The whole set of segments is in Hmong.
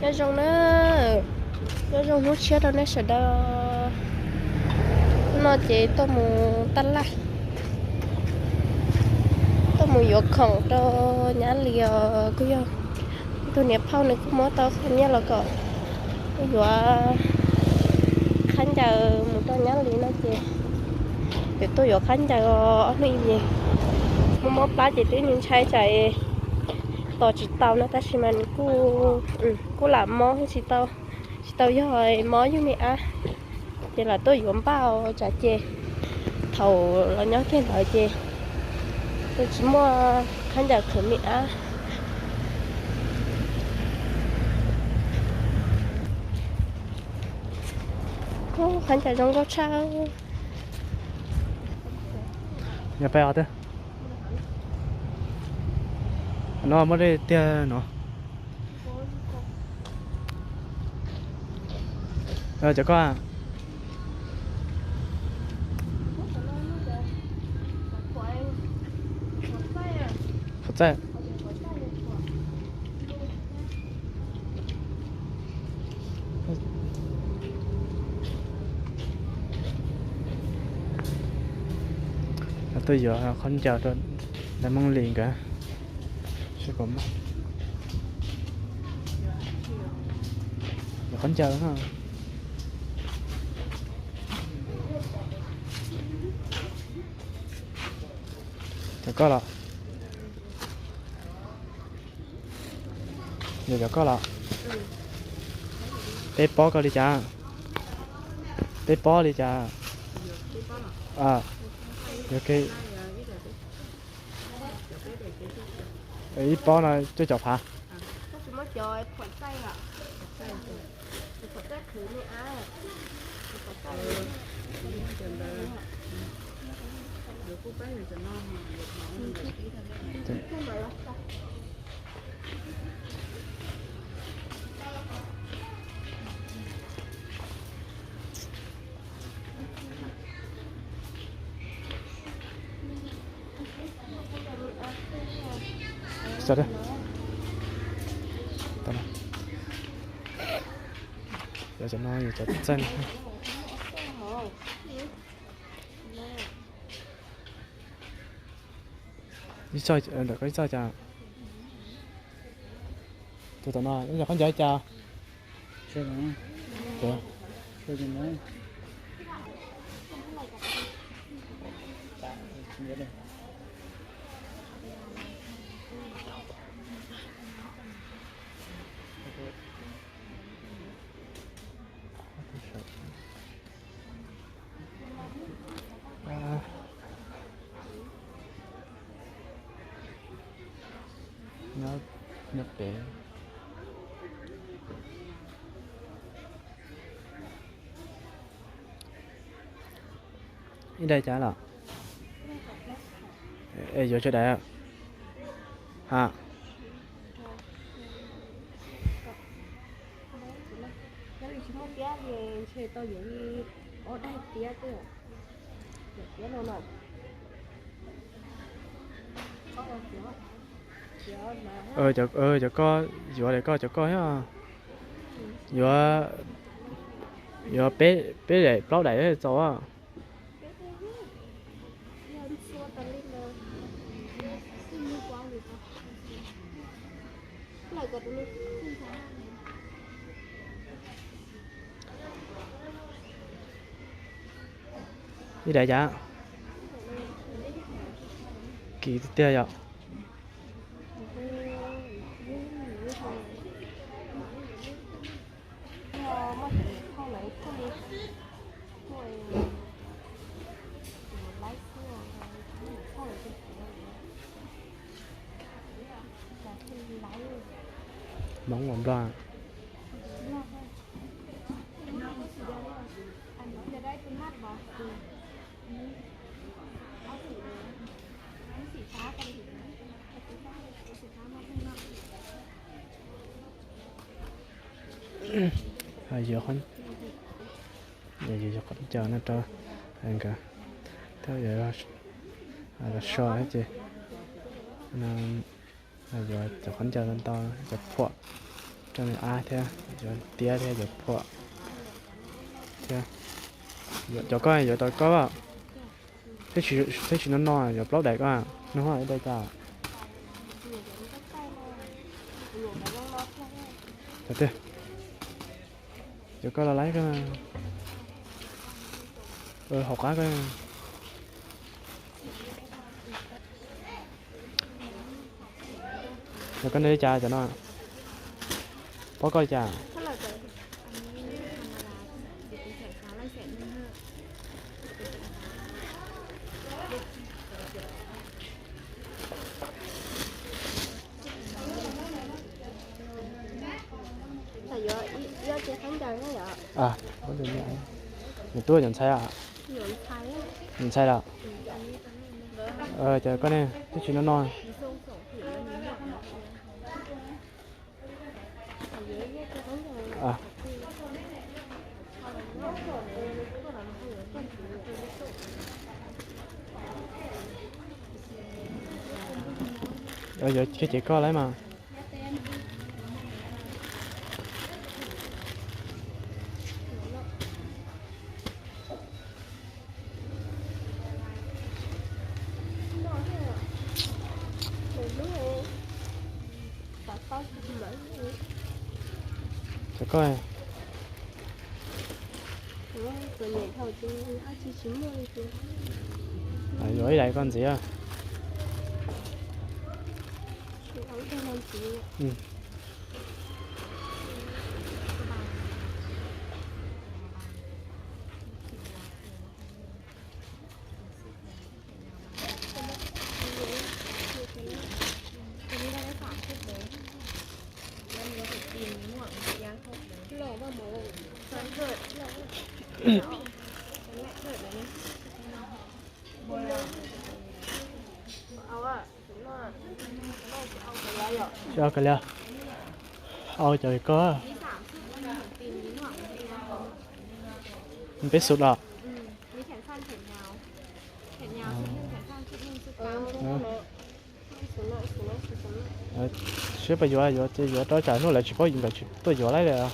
Nyob zoo na, nyob zoo hnub tshiab rau nej sawv daws. Hnub no ces tuaj mus taj laj, tuaj mus yuav khoom rau nyab li os. Kuj yog tus niam phauj nws kuj muab tau qhov nyiaj los kom yuav khaub ncaws mus rau nyab li no ces, ces tuaj yuav khaub ncaws ob hnub ib me. Mob mob plab ces twb ntshai tsam tos tsis tau no tab sis mas nws kuj, kuj lam mob tsis tau, tsis tau yog mob yug me ab, ces lam tuaj yuav npaj tsam ces thaum los nyob kiag ntawd ces tus tsis muaj khaub ncaws khwv me ab. Khaub ncaws zoo nkauj tshaj. Yog peb os twb no muab dej tiag no. Cov koj qhov txaij. Tuaj yuav khaub ncaws rau Dab Mooj Lis nkawd. Yuav khaub ncaws no. Cov koj los? Yog cov koj los? Peb pob koj li cas? Peb pob li cas? Ib pob no cuaj caum phav. Cov no yog cov txeeg. Ib txoj, ntawm koj ib txoj cas? Tus tom no ib yog khaub ncaws cas? Nyob pem. Ib daim cas los? Es yuav tsawg daim? Ha. Cov koj yuav daim koj cov koj thiab. Yuav, yuav peb, peb daim plaub daim txaus. Ib daim cas? Kim tiag tiag yom. Hmoob los Nplog? Yuav, yuav qhov ncaws no rau nkawd, thiab yuav los so thiab ces yuav cov qhov ncaws ntau, cov phuam. Rau me ab thiab, yuav tiab thiab yuav phuam thiab. Cov koj yuav tau koj, thiab tsis no no yuav plaub daim koj, nug ib daim cas. Cov tiag, cov koj los laib koj, hauv qab koj. Cov koj noj li cas cov no? Pob koj li cas? Nws tuaj cov ntxhais, nws ntxhais lawm. Cov koj ne, twb tsis no no. Yuav ces koj lawm mas. Cov koj, yuav ib daim koj ntxiv. Tsis au kiag li, au cov koj. Peb xub los. Siab pas yuav, yuav ces yuav rau tsam hnub lawv tsis paub, nkawd tsis tuaj yuav lawm.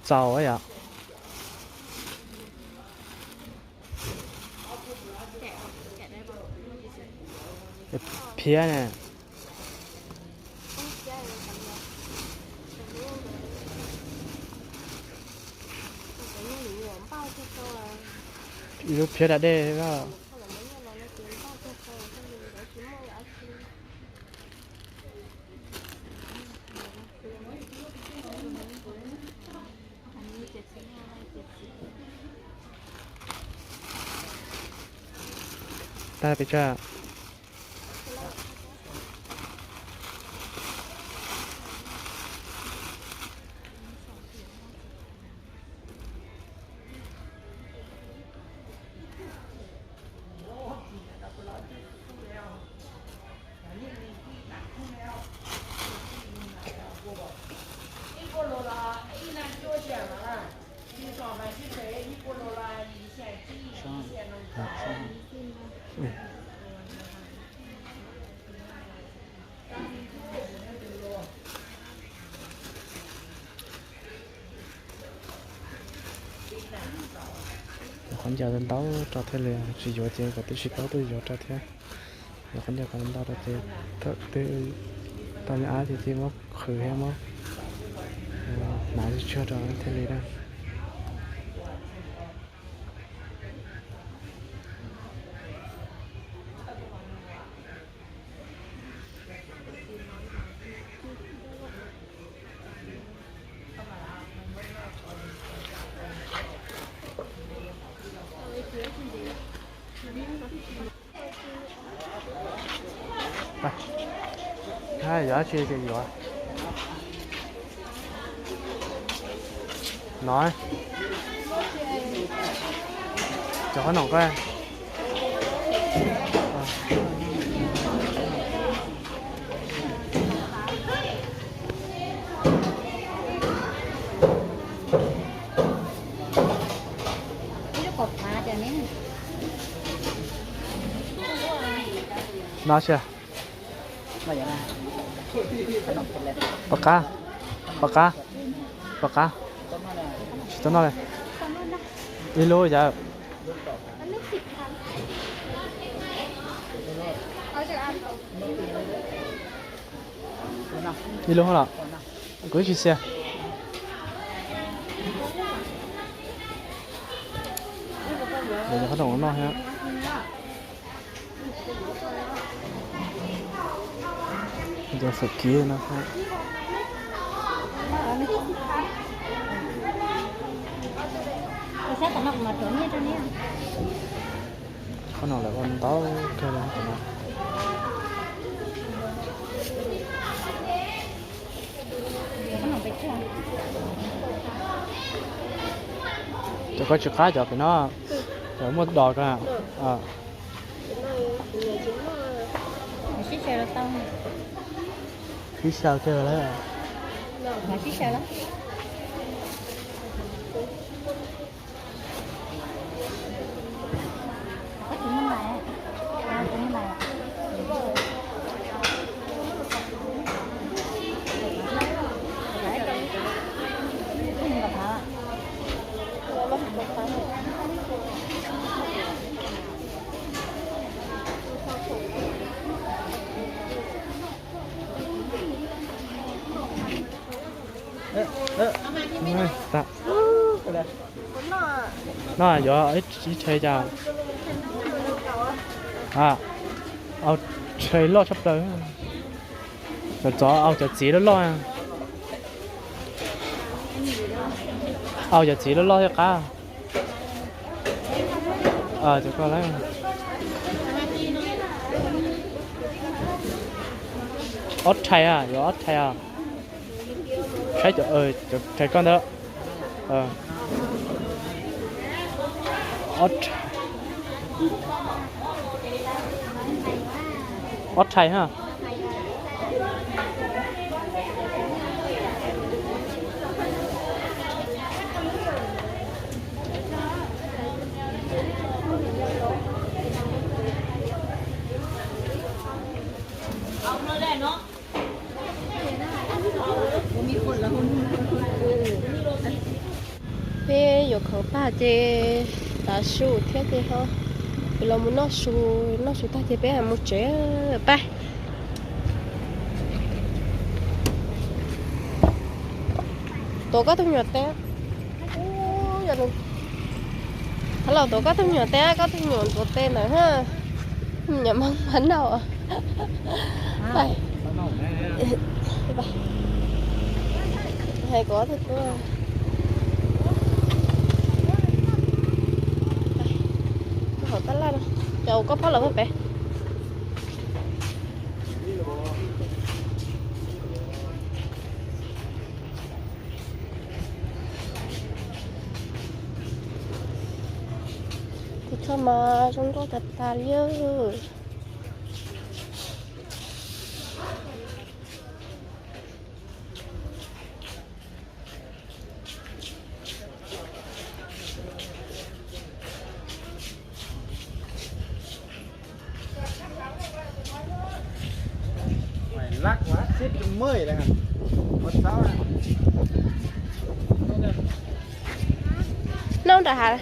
Txaus yom. Phiab ne. Ib lub phiab da dej. Tag pes tsawg? Yuav qhov ncauj ntau rau thiaj li, tsis yuav ces kom tib si paub tuaj yuav rau thiab. Yuav qhov ncauj kom ntau rau ces thaum twg tau me ab ces cia muab qhwv thiab muab hnav tsuag tsuag rau thiaj li na. Yuav dab tsi ces yuav. No, cov qhob noom ko. No sia. Pom qab, pom qab, pom qab. Tsis tau noj li. Ib lub yawm. Ib lub los kuv tsis xiab. Qhob noom no thiab. Cov fawm kiv no. Qhob noom lawv ua ntau kawg li no. Cov ko tsis qab cov pem no, cov muaj dos ko. Sib xyaw kawg lawm. No yuav ib rhe cas? Au, rhe loj tshaj plaws. Cov txov au cov txiv loj loj. Au cov txiv loj loj thiaj qab. Ob rhe, yuav ob rhe. Saib cov, cov rhe koj ntawd. Ob rhe ha. Peb yuav khaus tag ces tav su thiab ces ho los mus noj su, noj su tag ces peb mus tsev pab. Tuav koj tus me nyuam tes. Los tuav koj tus me nyuam tes, koj tus me nyuam tuav tes ntawd. Me nyuam Hmoob mas noj. Hais kom tus tuaj hauv tab laj no, cov koj pab los pab pem. Tus thoj mas zoo nkauj tas tas li. Noj nram hav.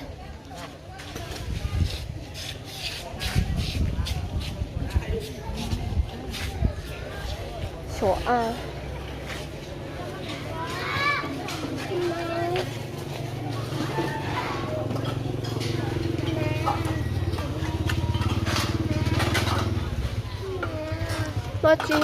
Xyuas a. Noj tsi.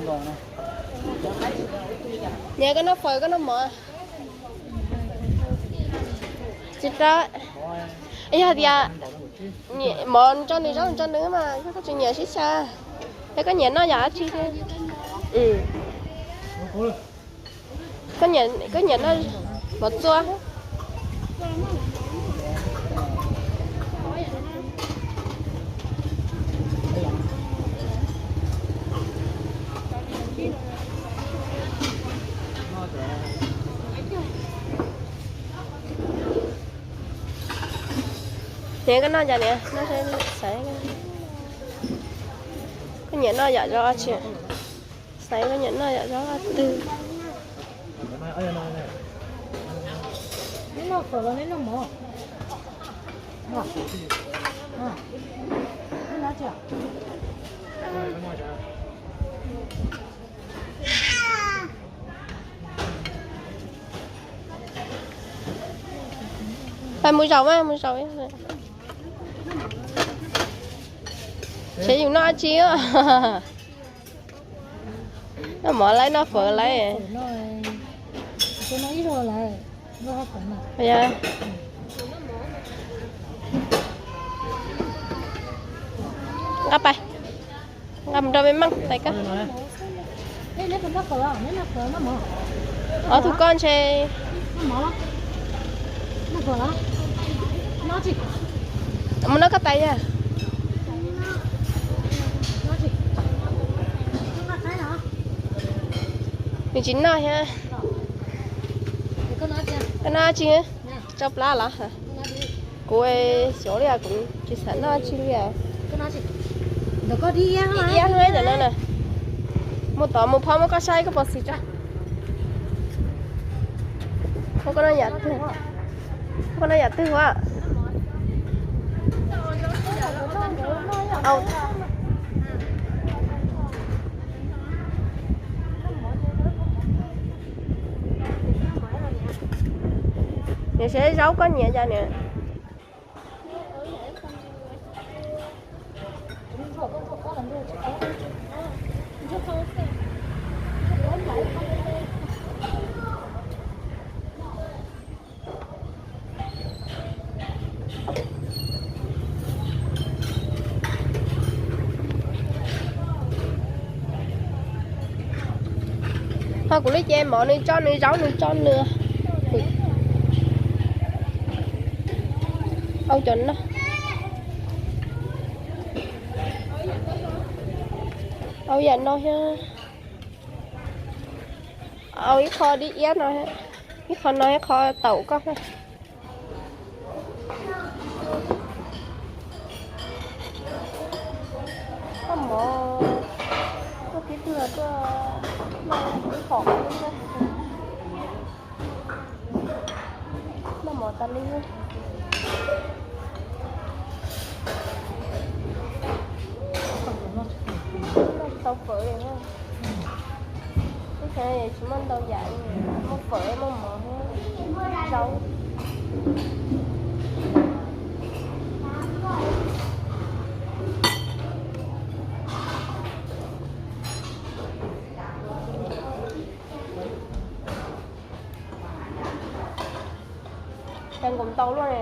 Niam, koj noj fawm koj noj mov? Tsis tau. Yog tias mov tso nws zaub tso nws mas koj tsis nyiam sib xyaw. Yog koj nyiam noj yam dab tsi thiab? Koj nyiam noj mov txua. Niam, koj noj cas niam? Noj saib, koj nyiam noj yam zaub dab tsi? Saib koj nyiam noj yam zaub twg. Pais mus zaum mas, mus zaum. Ces yus noj dab tsi? Noj mov lawm, noj fawm lawm. Nqa pais, nqa mus rau me meej tais koj. Ob tug koj ntshe mus noj koj tais yog. Nws tsis noj thiab. Koj noj dab tsi? Tso plab los? Kuv xyov li, kuv tsis xav noj dab tsi li. Iab hnub ntawm no na. Mus tod mus phob muab koj saib koj puas xis tso. Muab koj noj yam twg, muab koj noj yam twg ua. Niam, saib zaub koj nyiam cas niam? Ho kuv li ces mov nws tso nws, zaub nws tso nws. Au cov no. Au yam no thiab. Au ib qho dib iab no, ib qho no ib qho taum koj. Koj mov, koj tib tug tuaj noj ib qho. Noj mov tas li. Noj tsis tau fawm li. Lub xyoo tsis muaj ntau yam li, muaj fawm, muaj mov, zaub. Cas nkaus ntau luaj ne.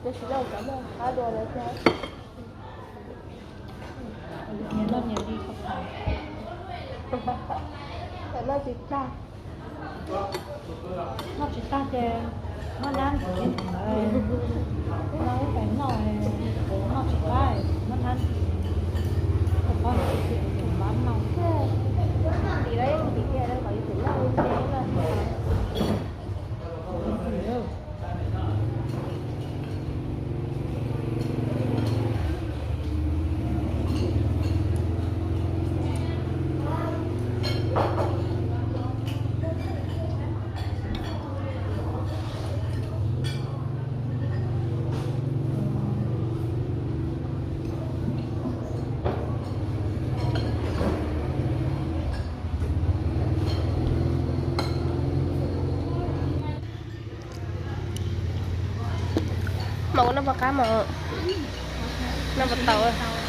Tab sis noj cov noj qab dua lawm thiab. Noj nyias li ko. Noj tsis tag. Noj tsis tag ces muab nab ntxiv ntawd. Noj ib pais noj, noj tsis tag muab nab ntxiv. Tus poj niam tus pab no. Ntxiv lawm, ntxiv tiag lawm, kom yus tus noj ntxiv lawm. Mas ua noj pom qab mas, noj pom tau.